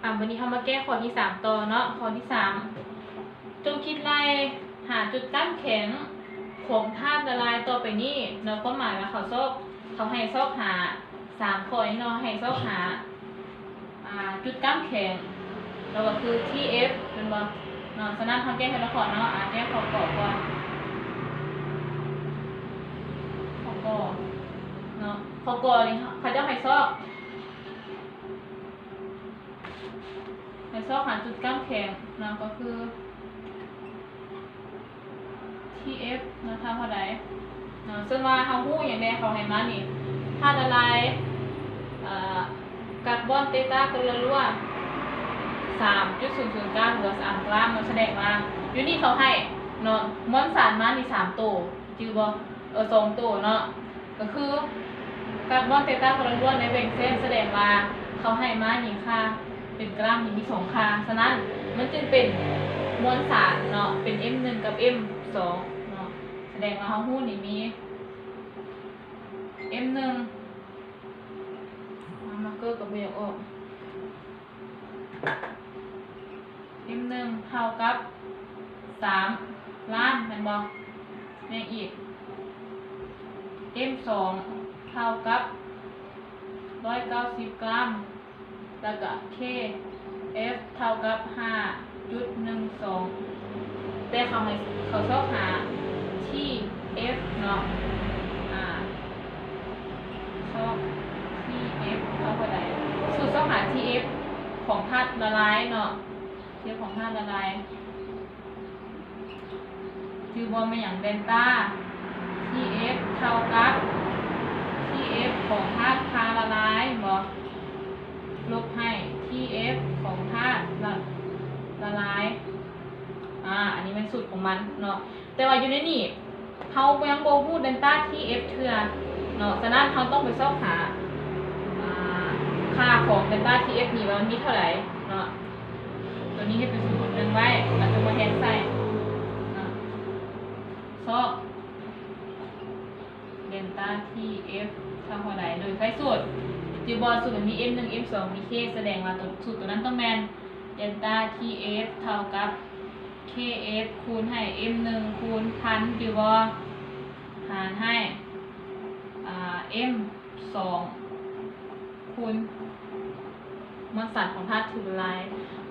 ອ່າ ບັດນີ້ເຮົາມາແກ້ຂໍ້ທີສາມຕໍ່ເນາະ. ຂໍ້ທີສາມ ຈົ່ງຄິດໄລ່ຫາຈຸດກ້ຳແຂງຂອງທາດລະລາຍຕໍ່ໄປນີ້ເນາະ. ຄວາມໝາຍວ່າເຂົາຊອກ ເຂົາໃຫ້ຊອກຫາສາມຂໍ້ນີ້ເນາະ, ໃຫ້ຊອກຫາ ອ່າ ຈຸດກ້ຳແຂງ ແລ້ວກໍຄື ທີເອັຟ ແມ່ນບໍ່ເນາະ? ສະນັ້ນເຮົາແກ້ທີລະຂໍ້ເນາະ. ອ່າ ແກ້ຂໍ້ ກ ກ່ອນ. ຂໍ້ ກ ເນາະ, ຂໍ້ ກ ນີ້ເຂົາເຈົ້າໃຫ້ຊອກ ໃຫ້ຊອກຫາຈຸດກ້ຳແຂງເນາະ ກໍຄື ທີເອັຟ ເນາະ ເທົ່າເທົ່າໃດເນາະ. ເຊິ່ງວ່າເຮົາຮູ້ຫຍັງແດ່? ເຂົາໃຫ້ມານີ້ ທາດລະລາຍ ເອີ ກາບອນເຕຕາກໍລະລົວ ສາມຈຸດສູນສູນກຣາມ ຫຼືວ່າສາມກຣາມເນາະ. ສະແດງວ່າຢູ່ນີ້ເຂົາໃຫ້ເນາະ ມວນສານມານີ້ສາມໂຕ ຈື່ບໍ່? ເອີ ສອງໂຕເນາະ. ກໍຄືກາບອນເຕຕາກໍລະລົວໃນແບ່ງເສັ້ນ ສະແດງວ່າເຂົາໃຫ້ມານີ້ຄ່າເປັນກຣາມນີ້ມີສອງຄ່າ. ສະນັ້ນມັນຈຶ່ງເປັນມວນສານເນາະ ເປັນ ເອັມໜຶ່ງ ກັບ ເອັມສອງ ເນາະ. ສະແດງວ່າເຮົາຮູ້ນີ້ມີ ເອັມໜຶ່ງ ມາເກີກໍບໍ່ຢາກອອກ ເອັມໜຶ່ງເທົ່າກັບສາມລ້ານແມ່ນບໍ່? ແມ່ນອີກ ເອັມສອງເທົ່າກັບຮ້ອຍເກົ້າສິບກຣາມ ແລ້ວກະ ເຄເອັຟເທົ່າກັບຫ້າຈຸດໜຶ່ງສອງ ແຕ່ເຂົາໃຫ້ ເຂົາຊອກຫາ ທີເອັຟ ເນາະ. ອາ ຊອກ ທີເອັຟ ເທົ່າເທົ່າໃດ? ສູດຊອກຫາ ທີເອັຟ ຂອງທາດລະລາຍເນາະ. ເຂດຂອງທາດລະລາຍ ຈື່ບໍ່ແມ່ນຫຍັງ? ເດນຕາ ທີເອັຟ ເທົ່າກັບ ທີເອັຟ ຂອງທາດພາລະລາຍ ແມ່ນບໍ່? ລົບໃຫ້ ທີເອັຟ ຂອງທາດລະ ລະລາຍ. ອາ ອັນນີ້ແມ່ນສູດຂອງມັນເນາະ. ແຕ່ວ່າຢູ່ໃນນີ້ ເຮົາຍັງບໍ່ຮູ້ເດນຕາ ທີເອັຟ ເທື່ອເນາະ. ສະນັ້ນເຮົາຕ້ອງໄປຊອກຫາ ອາ ຄ່າຂອງເດນຕາ ທີເອັຟ ນີ້ວ່າມັນມີເທົ່າໃດເນາະ. ໂຕນີ້ເຮັດເປັນສົມມຸດໜຶ່ງໄວ້ ແລ້ວຈຶ່ງມາແທນໃສ່ເນາະ. ຊອກເດນຕາ ທີເອັຟ ເທົ່າເທົ່າໃດ ໂດຍໃຊ້ສູດ ຈື່ບໍ່? ສູດມັນມີ ເອັມໜຶ່ງ ເອັມສອງ ມີ ເຄ ສະແດງວ່າໂຕ ສູດໂຕນັ້ນຕ້ອງແມ່ນ ເດນຕາ ທີເອັຟ ເທົ່າກັບ ເຄເອັຟ ຄູນໃຫ້ ເອັມໜຶ່ງ ຄູນພັນ ຈື່ບໍ່? ຫານໃຫ້ ອາ ເອັມສອງ ຄູນມວນສານຂອງທາດຖືກລະລາຍ.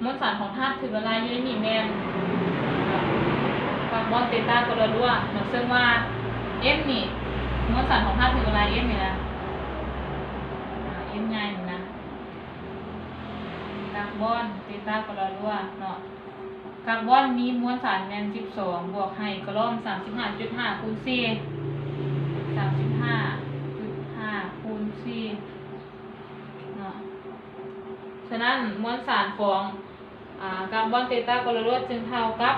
ມວນສານຂອງທາດຖືກລະລາຍຢູ່ໃນນີ້ແມ່ນກາບອນເຕຕາກໍລະລົວເນາະ. ເຊິ່ງວ່າ ເອັມ ນີ້ ມວນສານຂອງທາດຖືກລະລາຍ ເອັມ ນີ້ນະ ອາ ເອັມໃຫຍ່ນີ້ນະ ກາບອນເຕຕາກໍລະລົວເນາະ. ກາບອນມີມວນສານແມ່ນສິບສອງ ບວກໄຮໂກລອມ ສາມສິບຫ້າຈຸດຫ້າ ຄູນສີ່ ສາມສິບຫ້າຈຸດຫ້າ ຄູນສີ່ເນາະ. ສະນັ້ນ ມວນສານຂອງ ອາ ກາບອນເຕຕາກໍລະລົວຈຶ່ງເທົ່າກັບ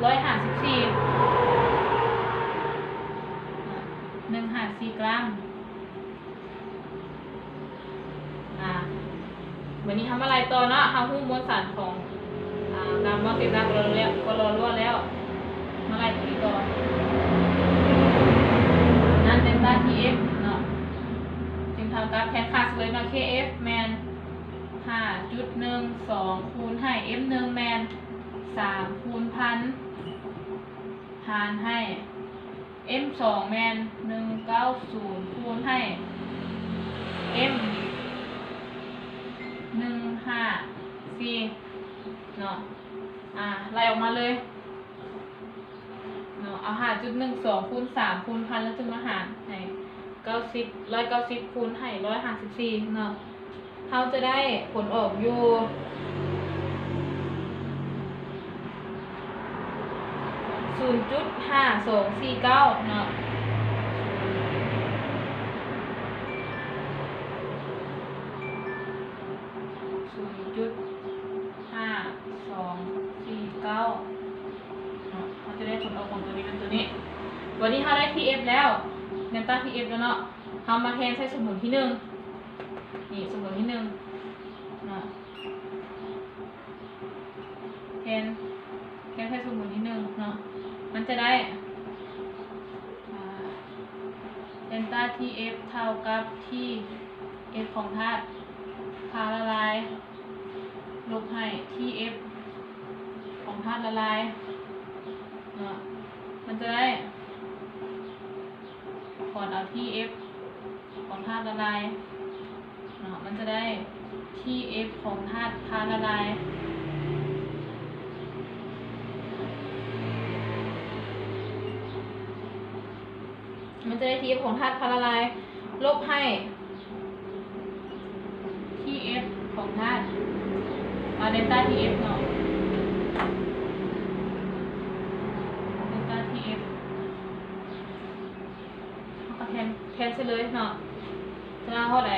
ຮ້ອຍຫ້າສິບສີ່ ໜຶ່ງຫ້າສີ່ກຣາມ. ອາ ບັດນີ້ເຮົາມາໄລ່ຕໍ່ເນາະ. ເຮົາຮູ້ມວນສານຂອງ ອາ ກາບອນເຕຕາກໍລະລົວແລ້ວ ກໍລະລົວແລ້ວ ມາໄລ່ຕົວນີ້ຕໍ່. ນັ້ນເດນຕາ ທີເອັຟ ເນາະ ຈຶ່ງເທົ່າກັບ ແທນຄ່າໃສ່ເລີຍເນາະ ເຄເອັຟ ແມ່ນ ຫ້າຈຸດໜຶ່ງສອງ ຄູນໃຫ້ ເອັມໜຶ່ງ ແມ່ນ ສາມ ຄູນພັນ ຫານໃຫ້ ເອັມສອງ ແມ່ນ ໜຶ່ງເກົ້າສູນ ຄູນໃຫ້ ເອັມໜຶ່ງຫ້າສີ່ເນາະ. ອາ ໄລ່ອອກມາເລີຍເນາະ. ເອົາ ຫ້າຈຸດໜຶ່ງສອງ ຄູນສາມ ຄູນພັນ ແລ້ວຈຶ່ງມາຫານໃຫ້ ເກົ້າສິບ ຮ້ອຍເກົ້າສິບ ຄູນໃຫ້ ຮ້ອຍຫ້າສິບສີ່ເນາະ. ເຮົາຈະໄດ້ຜົນອອກຢູ່ ສູນຈຸດຫ້າສອງສີ່ເກົ້າເນາະ ສູນຈຸດຫ້າສອງສີ່ເກົ້າເນາະ. ເຮົາຈະໄດ້ຜົນອອກຂອງຕົວນີ້ເປັນຕົວນີ້. ວັນນີ້ເຮົາໄດ້ ທີເອັຟ ແລ້ວ ເດນຕາ ທີເອັຟ ແລ້ວເນາະ. ເຮົາມາແທນໃສ່ສົມມຸດທີໜຶ່ງ ນີ້ສົມມຸດທີໜຶ່ງເນາະ. ແທນ ແທນໃສ່ສົມມຸດທີໜຶ່ງເນາະ ມັນຈະໄດ້ ອາ ເດນຕາ ທີເອັຟ ເທົ່າກັບ ທີເອັຟ ຂອງທາດພາລະລາຍ ລົບໃຫ້ Tf ຂອງທາດລະລາຍເນາະ ມັນຈະໄດ້ ຖອນເອົາ Tf ຂອງທາດລະລາຍເນາະ ມັນຈະໄດ້ Tf ຂອງທາດພາລະລາຍ ມັນຈະໄດ້ Tf ຂອງທາດພາລະລາຍ ລົບໃຫ້ Tf ຂອງທາດ ອາ ເດລຕາ Tf ເນາະ ເດລຕາ Tf ເຮົາກໍແທນ ແທນໃສ່ເລີຍເນາະ ຈະໄດ້ເທົ່າໃດ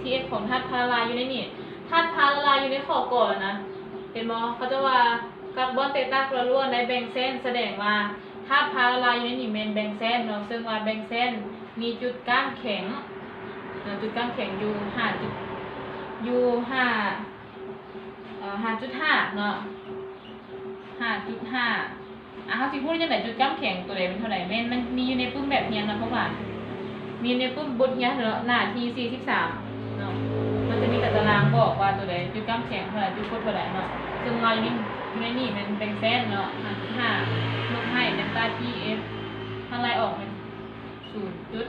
Tf ຂອງທາດພາລະລາຍຢູ່ໃນນີ້ ທາດພາລະລາຍຢູ່ໃນຂໍ້ກໍນະ ເຫັນບໍ່? ເຂົາເຈົ້າວ່າ ກັບບອນເຕຕາຄົນລະລ້ວນໄດ້ແບ່ງເສັ້ນ ສະແດງວ່າທາດພາລະລາຍຢູ່ໃນນີ້ແມ່ນແບ່ງເສັ້ນເນາະ ເຊິ່ງວ່າແບ່ງເສັ້ນມີຈຸດກ້າມແຂງເນາະ ຈຸດກ້າມແຂງຢູ່ຫ້າຈຸດ ຢູ່ຫ້າ ເອີ ຫ້າຈຸດຫ້າເນາະ ຫ້າຈຸດຫ້າ ອາ ເຮົາຊິຮູ້ໄດ້ຈັ່ງໃດ ຈຸດກ້າມແຂງໂຕໃດແມ່ນເທົ່າໃດ? ແມ່ນມັນມີຢູ່ໃນປຶ້ມແບບຮຽນນະ ພວກຫຼານ ມີໃນປຶ້ມບົດຮຽນເນາະ ໜ້າທີສີ່ສິບສາມເນາະ ມັນຈະມີຕາຕະລາງບອກວ່າໂຕໃດ ຈຸດກ້າມແຂງເທົ່າໃດ ຈຸດກົດເທົ່າໃດເນາະ ເຊິ່ງວ່າຢູ່ໃນ ຢູ່ໃນນີ້ແມ່ນແບ່ງເສັ້ນເນາະ ຫ້າຈຸດຫ້າ ລົບໃຫ້ເດລຕາ Tf ຖ້າໄລ່ອອກແມ່ນສູນຈຸດ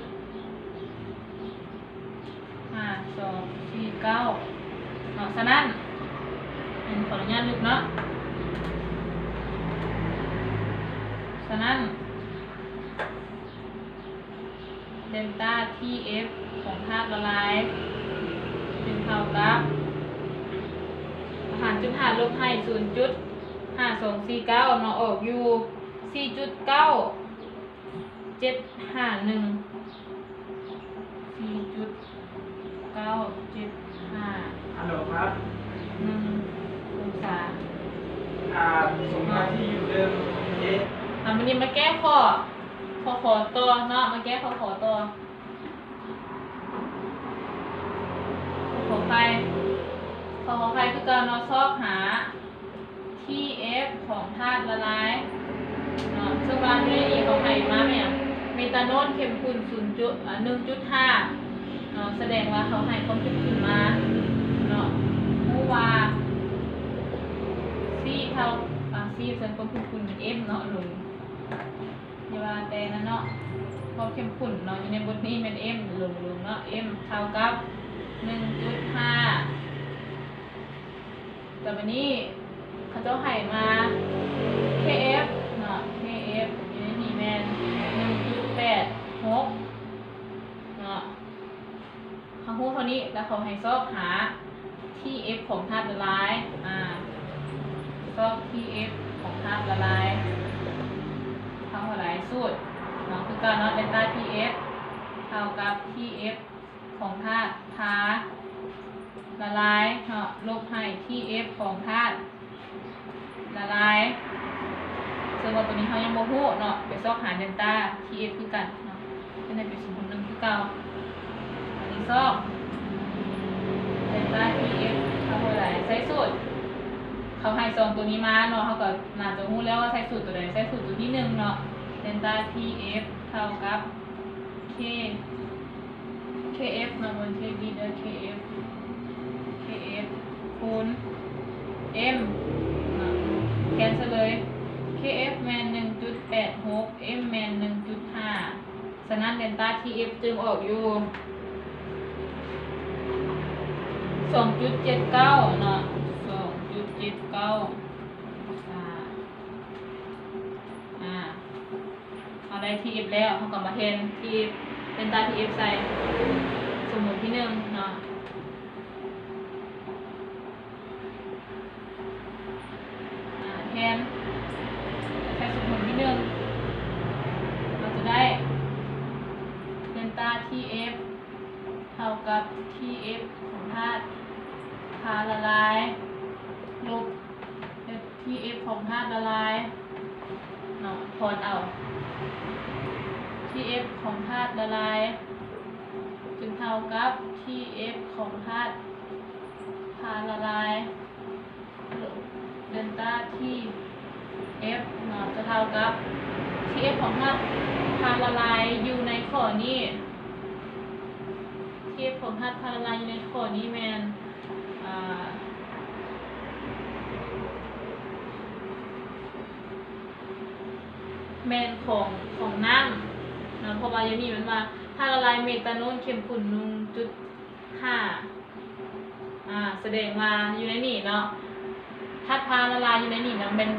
ຫ້າສອງສີ່ເກົ້າເນາະ ສະນັ້ນ ອັນ ຂໍອະນຸຍາດລຶບເນາະ ສະນັ້ນ ເດລຕາ Tf ຂອງທາດລະລາຍ ຈຶ່ງເທົ່າກັບ ຫານຈຸດຫ້າ ລົບໃຫ້ສູນຈຸດຫ້າສອງສີ່ເກົ້າເນາະ ອອກຢູ່ສີ່ຈຸດເກົ້າ ເຈັດຫ້າໜຶ່ງ ສີ່ຈຸດເກົ້າເຈັດຫ້າ ຮັລໂຫຼຄັບ ໜຶ່ງອົງສາ ອ່າ ສົ່ງມາທີ່ຢູ່ເດີມເດ. ອ່າ ມື້ນີ້ມາແກ້ຂໍ້ ຂໍ້ ຂໍ້ ຂໍຕໍ່ເນາະ ມາແກ້ຂໍ້ ຂໍຕໍ່ ຂໍ ຂໍໄຂ່ ຂໍ້ ຂໍໄຂ່ຄືເກົ່າເນາະ ຊອກຫາ Tf ຂອງທາດລະລາຍເນາະ ເຊິ່ງວ່າໃນນີ້ເຂົາໃຫ້ມາແມ່ນຫຍັງ ເມຕາໂນນເຂັ້ມຂຸ້ນສູນຈຸດ ອ່າ ໜຶ່ງຈຸດຫ້າເນາະ ສະແດງວ່າເຂົາໃຫ້ຄວາມເຂັ້ມຂຸ້ນມາເນາະ ຮູ້ວ່າ C ເທົ່າ ອ່າ C ເຊິ່ງຄວາມເຂັ້ມຂຸ້ນແມ່ນ M ເນາະ ລົງ ຢ່າວ່າແຕ່ນັ້ນເນາະ ຄວາມເຂັ້ມຂຸ້ນເນາະ ຢູ່ໃນບົດນີ້ແມ່ນ M ລົງ ລົງເນາະ M ເທົ່າກັບໜຶ່ງຈຸດຫ້າ ແລ້ວບາດນີ້ເຂົາເຈົ້າໃຫ້ມາ Kf ເນາະ Kf ຢູ່ໃນນີ້ແມ່ນໜຶ່ງຈຸດແປດຫົກເນາະ ເຮົາຮູ້ເທົ່ານີ້ ແລ້ວເຂົາໃຫ້ຊອກຫາ Tf ຂອງທາດລະລາຍ ອ່າ ຊອກ Tf ຂອງທາດລະລາຍ ເທົ່າເທົ່າໃດ? ສູດເນາະ ຄືເກົ່າເນາະ ເດລຕາ Tf ເທົ່າກັບ Tf ຂອງທາດພາລະລາຍເນາະ ລົບໃຫ້ Tf ຂອງທາດລະລາຍ ເຊິ່ງວ່າໂຕນີ້ເຮົາຍັງບໍ່ຮູ້ເນາະ ໄປຊອກຫາເດລຕາ Tf ຄືກັນເນາະ ຈະໄດ້ເປັນສູນຄູນໜຶ່ງຄືເກົ່າ. ອັນທີສອງ ເດລຕາ Tf ເທົ່າໃດ? ໃຊ້ສູດ ເຂົາໃຫ້ສອງໂຕນີ້ມາເນາະ ເຮົາກໍໜ້າຈະຮູ້ແລ້ວວ່າໃຊ້ສູດໂຕໃດ ໃຊ້ສູດໂຕທີໜຶ່ງເນາະ ເດລຕາ Tf ເທົ່າກັບ K Kf ເນາະ ເບິ່ງ Kb ເດີ Kf Kf ຄູນ M ເນາະ ແທນໃສ່ເລີຍ Kf ແມ່ນໜຶ່ງຈຸດແປດຫົກ M ແມ່ນໜຶ່ງຈຸດຫ້າ ສະນັ້ນ ເດລຕາ Tf ຈຶ່ງອອກຢູ່ສອງຈຸດເຈັດເກົ້າເນາະ ສອງຈຸດເຈັດເກົ້າ ອ່າ ອ່າ ເຮົາໄດ້ Tf ແລ້ວ ເຮົາກໍມາແທນ Tf ເດລຕາ Tf ໃສ່ສົມມຸດທີໜຶ່ງເນາະ ອ່າ ແທນໃສ່ສົມມຸດທີໜຶ່ງ ເຮົາຈະໄດ້ ເດລຕາ Tf ເທົ່າກັບ Tf ຂອງທາດພາລະລາຍ ລົບ Tf ຂອງທາດລະລາຍເນາະ ຖອນເອົາ Tf ຂອງທາດລະລາຍ ຈຶ່ງເທົ່າກັບ Tf ຂອງທາດພາລະລາຍ ເດລຕາ Tf ເນາະ ຈະເທົ່າກັບ Tf ຂອງທາດພາລະລາຍຢູ່ໃນຂໍ້ນີ້ Tf ຂອງທາດພາລະລາຍຢູ່ໃນຂໍ້ນີ້ແມ່ນ ອ່າ ແມ່ນຂອງ ຂອງນ້ຳເນາະ ເພາະວ່າຢູ່ນີ້ມັນວ່າ ທາດລະລາຍເມຕາໂນນເຂັ້ມຂຸ້ນ ໜຶ່ງຈຸດຫ້າ ອ່າ ສະແດງວ່າຢູ່ໃນນີ້ເນາະ ທາດທາດລະລາຍຢູ່ໃນນີ້ເນາະ ແມ່ນ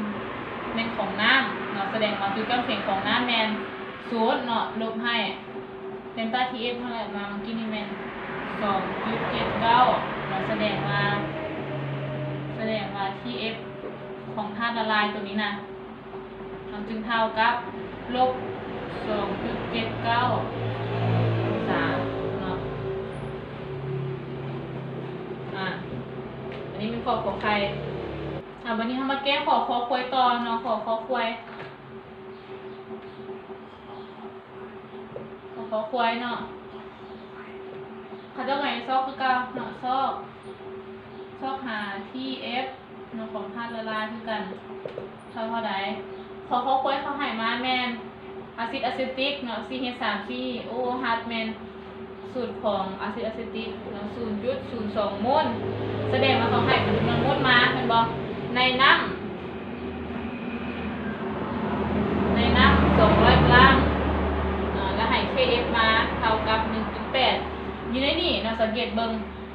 ແມ່ນຂອງນ້ຳເນາະ ສະແດງວ່າຈຸດກຳແພງຂອງນ້ຳແມ່ນສູນເນາະ ລົບໃຫ້ ເດນຕາ ທີເອັຟ ເຮົາໄດ້ມາເມື່ອກີ້ນີ້ແມ່ນ ສອງຈຸດເຈັດເກົ້າເນາະ ສະແດງວ່າ ສະແດງວ່າ ທີເອັຟ ຂອງທາດລະລາຍໂຕນີ້ນະ ມັນຈຶ່ງເທົ່າກັບ ລົບສອງຈຸດເຈັດເກົ້າອົງສາເນາະ ອາ ອັນນີ້ແມ່ນຂໍ້ຂໍໄຂ່ ອາ ບັດນີ້ເຮົາມາແກ້ຂໍ້ຄໍຄວາຍຕໍ່ເນາະ ຂໍ້ຄໍຄວາຍ ຂໍ້ຄໍຄວາຍເນາະ ເຂົາເຈົ້າໃຫ້ຊອກຄືເກົ່າເນາະ ຊອກ ຊອກຫາ ທີເອັຟ ເນາະ ຂອງທາດລະລາຍຄືກັນ ເທົ່າເທົ່າໃດ ຂໍ້ຄໍຄວາຍເຂົາໃຫ້ມາແມ່ນອາຊິດອາເຊຕິກເນາະ ຊີເອັດສາມສີ່ ໂອໂອຮັດ ແມ່ນສູດຂອງອາຊິດອາເຊຕິກເນາະ ສູນຈຸດສູນສອງໂມນ ສະແດງວ່າເຂົາໃຫ້ເປັນຈຳນວນໂມນມາແມ່ນບໍ່ ໃນນ້ຳ ໃນນ້ຳສອງຮ້ອຍກຣາມ ເອີ ແລ້ວໃຫ້ ເຄເອັຟ ມາເທົ່າກັບໜຶ່ງຈຸດແປດ ຢູ່ໃນນີ້ເນາະ ສັງເກດເບິ່ງ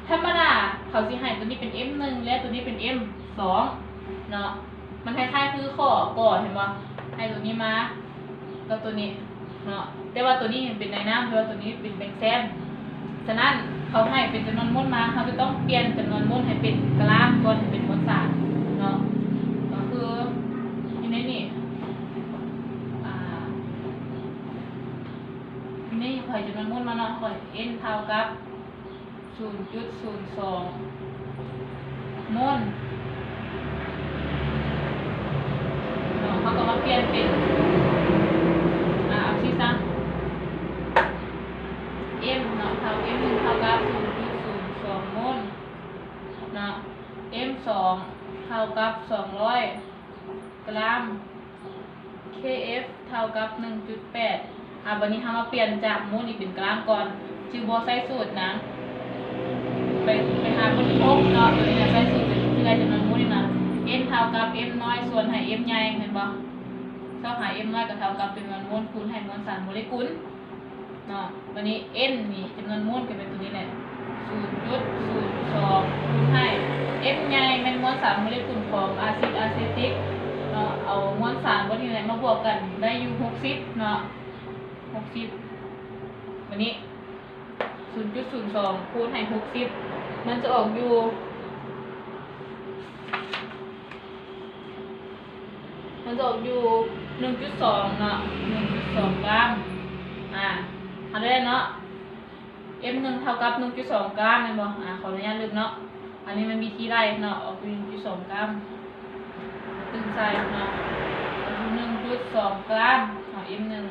ທຳມະດາເຂົາຊິໃຫ້ໂຕນີ້ເປັນ ເອັມໜຶ່ງ ແລະ ໂຕນີ້ເປັນ ເອັມສອງ ເນາະ ມັນຄ້າຍໆຄືຂໍ້ກໍ ເຫັນບໍ່ ໃຫ້ໂຕນີ້ມາ ກັບໂຕນີ້ເນາະ ແຕ່ວ່າໂຕນີ້ເປັນໃນນ້ຳ ແຕ່ວ່າໂຕນີ້ເປັນແບງແຊນ ສະນັ້ນເຂົາໃຫ້ເປັນຈຳນວນໂມນມາ ເຮົາຈະຕ້ອງປ່ຽນຈຳນວນໂມນໃຫ້ເປັນກຣາມກ່ອນ ໃຫ້ເປັນມວນສານເນາະ ກໍຄືຢູ່ໃນນີ້ ອາ ຢູ່ໃນນີ້ຂ້ອຍຈຳນວນໂມນມາເນາະ ຂ້ອຍ ເອັນ ເທົ່າກັບ ສູນຈຸດສູນສອງໂມນເນາະ ເຮົາກໍມາປ່ຽນເປັນ ອາ ເອົາຊີ້ຊະ ເອັມເນາະ ເທົ່າ ເອັມໜຶ່ງ ເທົ່າກັບສູນຈຸດສູນສອງໂມນເນາະ ເອັມສອງ ເທົ່າກັບສອງຮ້ອຍກຣາມ ເຄເອັຟ ເທົ່າກັບໜຶ່ງຈຸດແປດ ອາ ບັດນີ້ເຮົາມາປ່ຽນຈາກໂມນນີ້ເປັນກຣາມກ່ອນ ຈື່ບໍ່ ໃຊ້ສູດຫຍັງ ໄປ ໄປຫາບົດທີຫົກເນາະ ໂດຍທີ່ໃຊ້ສູດເປັນເທື່ອຈຳນວນໂມນນີ້ນະ ເອັນ ເທົ່າກັບ ເອັມນ້ອຍ ສ່ວນໃຫ້ ເອັມໃຫຍ່ ແມ່ນບໍ່ ຊອກຫາ ເອັມນ້ອຍ ກໍເທົ່າກັບຈຳນວນໂມນ ຄູນໃຫ້ມວນສານໂມເລກຸນ ເນາະ ບັດນີ້ N ນີ້ຈຳນວນໂມນກໍແມ່ນຕົວນີ້ແຫຼະ ສູນຈຸດສູນສອງ ຄູນໃຫ້ M ໃຫຍ່ແມ່ນມວນສານໂມເລກຸນຂອງອາຊິດອາເຊຕິກເນາະ ເອົາມວນສານຕົວນີ້ແຫຼະມາບວກກັນໄດ້ຢູ່ຫົກສິບເນາະ ຫົກສິບ ບັດນີ້ ສູນຈຸດສູນສອງ ຄູນໃຫ້ຫົກສິບ ມັນຈະອອກຢູ່ ມັນຈະອອກຢູ່ໜຶ່ງຈຸດສອງເນາະ ໜຶ່ງຈຸດສອງກຣາມ ອາ ເຮົາໄດ້ເນາະ M ໜຶ່ງເທົ່າກັບໜຶ່ງຈຸດສອງກຣາມແມ່ນບໍ່ ອາ ຂໍອະນຸຍາດລຶບເນາະ ອັນນີ້ມັນມີທີ່ໄລ່ເນາະ ອອກຢູ່ໜຶ່ງຈຸດສອງກຣາມ ຕື່ມໃສ່ເນາະ ອອກຢູ່ໜຶ່ງຈຸດສອງກຣາມເນາະ M ໜຶ່ງ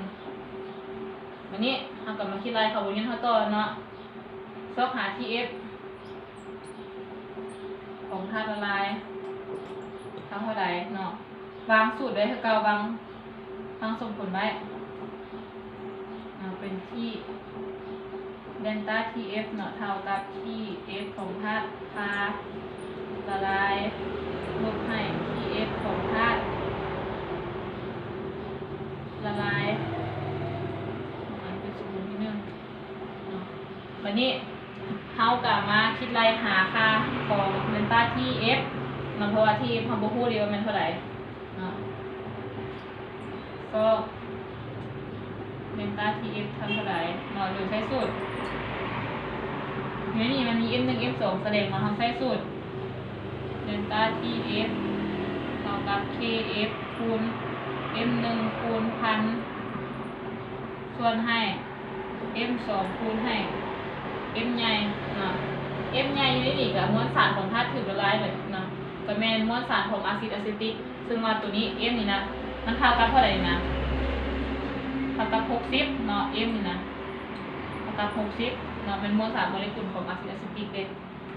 ບັດນີ້ເຮົາກໍມາຄິດໄລ່ເຂົ້າບົດຮຽນເຮົາຕໍ່ເນາະ ຊອກຫາ T F ຂອງທາດລະລາຍ ເທົ່າເທົ່າໃດເນາະ ວາງສູດໄວ້ຄືເກົ່າ ວາງ ວາງສົມຜົນໄວ້ເນາະ ເປັນທີ່ ເດນຕາ T F ເນາະ ເທົ່າກັບ T F ຂອງທາດ ທາດລະລາຍ ລົບໃຫ້ T F ຂອງທາດລະລາຍ ອັນເປັນສົມມຸດທີໜຶ່ງ ເນາະ ບັດນີ້ເຮົາກໍມາຄິດໄລ່ຫາຄ່າຂອງເດນຕາ T F ເນາະ ເພາະວ່າ T F ເຮົາບໍ່ຮູ້ເດ້ວ່າແມ່ນເທົ່າໃດເນາະ ຊອກເດນຕາ T F ເທົ່າໃດເນາະ ໂດຍໃຊ້ສູດ ໃນນີ້ມັນມີ M ໜຶ່ງ M ສອງ ສະແດງວ່າເຮົາໃຊ້ສູດ ເດນຕາ T F ເທົ່າກັບ K F ຄູນ M ໜຶ່ງ ຄູນ ພັນ ສ່ວນໃຫ້ M ສອງ ຄູນໃຫ້ M ໃຫຍ່ເນາະ M ໃຫຍ່ຢູ່ໃນນີ້ກໍມວນສານຂອງທາດຖືກລະລາຍແຫຼະເນາະ ກໍແມ່ນມວນສານຂອງອາຊິດອາເຊຕິກ ເຊິ່ງວ່າຕົວນີ້ M ນີ້ນະ ມັນເທົ່າກັບເທົ່າໃດນະ ເທົ່າກັບຫົກສິບເນາະ M ນີ້ນະ ເທົ່າກັບຫົກສິບເນາະ ແມ່ນມວນສານໂມເລກຸນຂອງອາຊິດອາເຊຕິກເດ້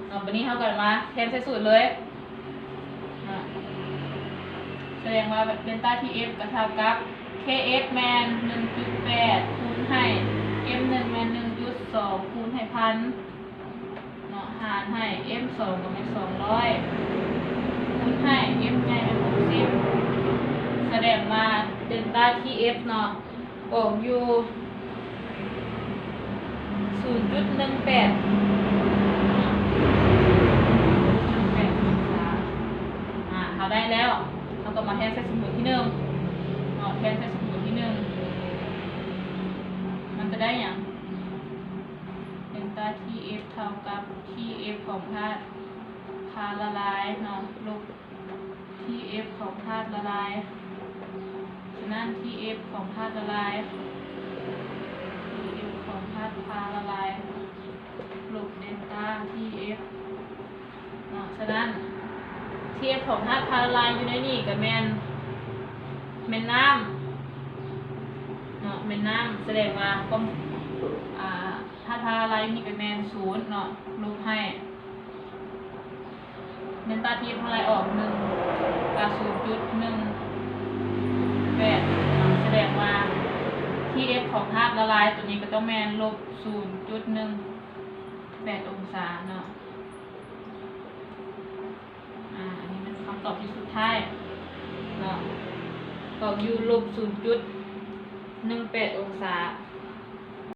ເນາະ ບັດນີ້ເຮົາກໍມາແທນໃສ່ສູດເລີຍເນາະ ສະແດງວ່າເດນຕາ T F ກໍເທົ່າກັບ K F ແມ່ນໜຶ່ງຈຸດແປດ ຄູນໃຫ້ M ໜຶ່ງ ແມ່ນໜຶ່ງຈຸດສອງ ຄູນໃຫ້ ພັນ ເນາະ ຫານໃຫ້ M ສອງ ກໍແມ່ນສອງຮ້ອຍ ຄູນໃຫ້ M ໃຫຍ່ແມ່ນຫົກສິບ ສະແດງວ່າເດນຕາ T F ເນາະ ອອກຢູ່ ສູນຈຸດໜຶ່ງແປດ ເນາະ ໜຶ່ງແປດອົງສາ. ອາ ເຮົາໄດ້ແລ້ວ ເຮົາກໍມາແທນໃສ່ສົມມຸດທີໜຶ່ງເນາະ ແທນໃສ່ສົມມຸດທີໜຶ່ງ ມັນຈະໄດ້ຫຍັງ? ເດນຕາ T F ເທົ່າກັບ T F ຂອງທາດພາລາລາຍເນາະ ລົບ T F ຂອງທາດລະລາຍ. ສະນັ້ນ T F ຂອງທາດລະລາຍ T F ຂອງທາດພາລາລາຍ ລົບເດນຕາ T F ເນາະ. ສະນັ້ນ T F ຂອງທາດພາລາລາຍຢູ່ໃນນີ້ກໍແມ່ນ ແມ່ນນ້ຳເນາະ ແມ່ນນ້ຳ. ສະແດງວ່າຄວາມ ອາ ທາດພາລາລາຍຢູ່ນີ້ກໍແມ່ນສູນເນາະ ລົບໃຫ້ ເດນຕາ T F ເທົ່າໃດອອກ ໜຶ່ງ ກໍ ສູນຈຸດໜຶ່ງແປດ ສະແດງວ່າ T F ຂອງທາດລະລາຍຕົວນີ້ກໍຕ້ອງແມ່ນ ລົບສູນຈຸດໜຶ່ງແປດອົງສາເນາະ. ອາ ອັນນີ້ແມ່ນຄຳຕອບທີ່ສຸດທ້າຍເນາະ ຕອບຢູ່ ລົບສູນຈຸດໜຶ່ງແປດອົງສາ.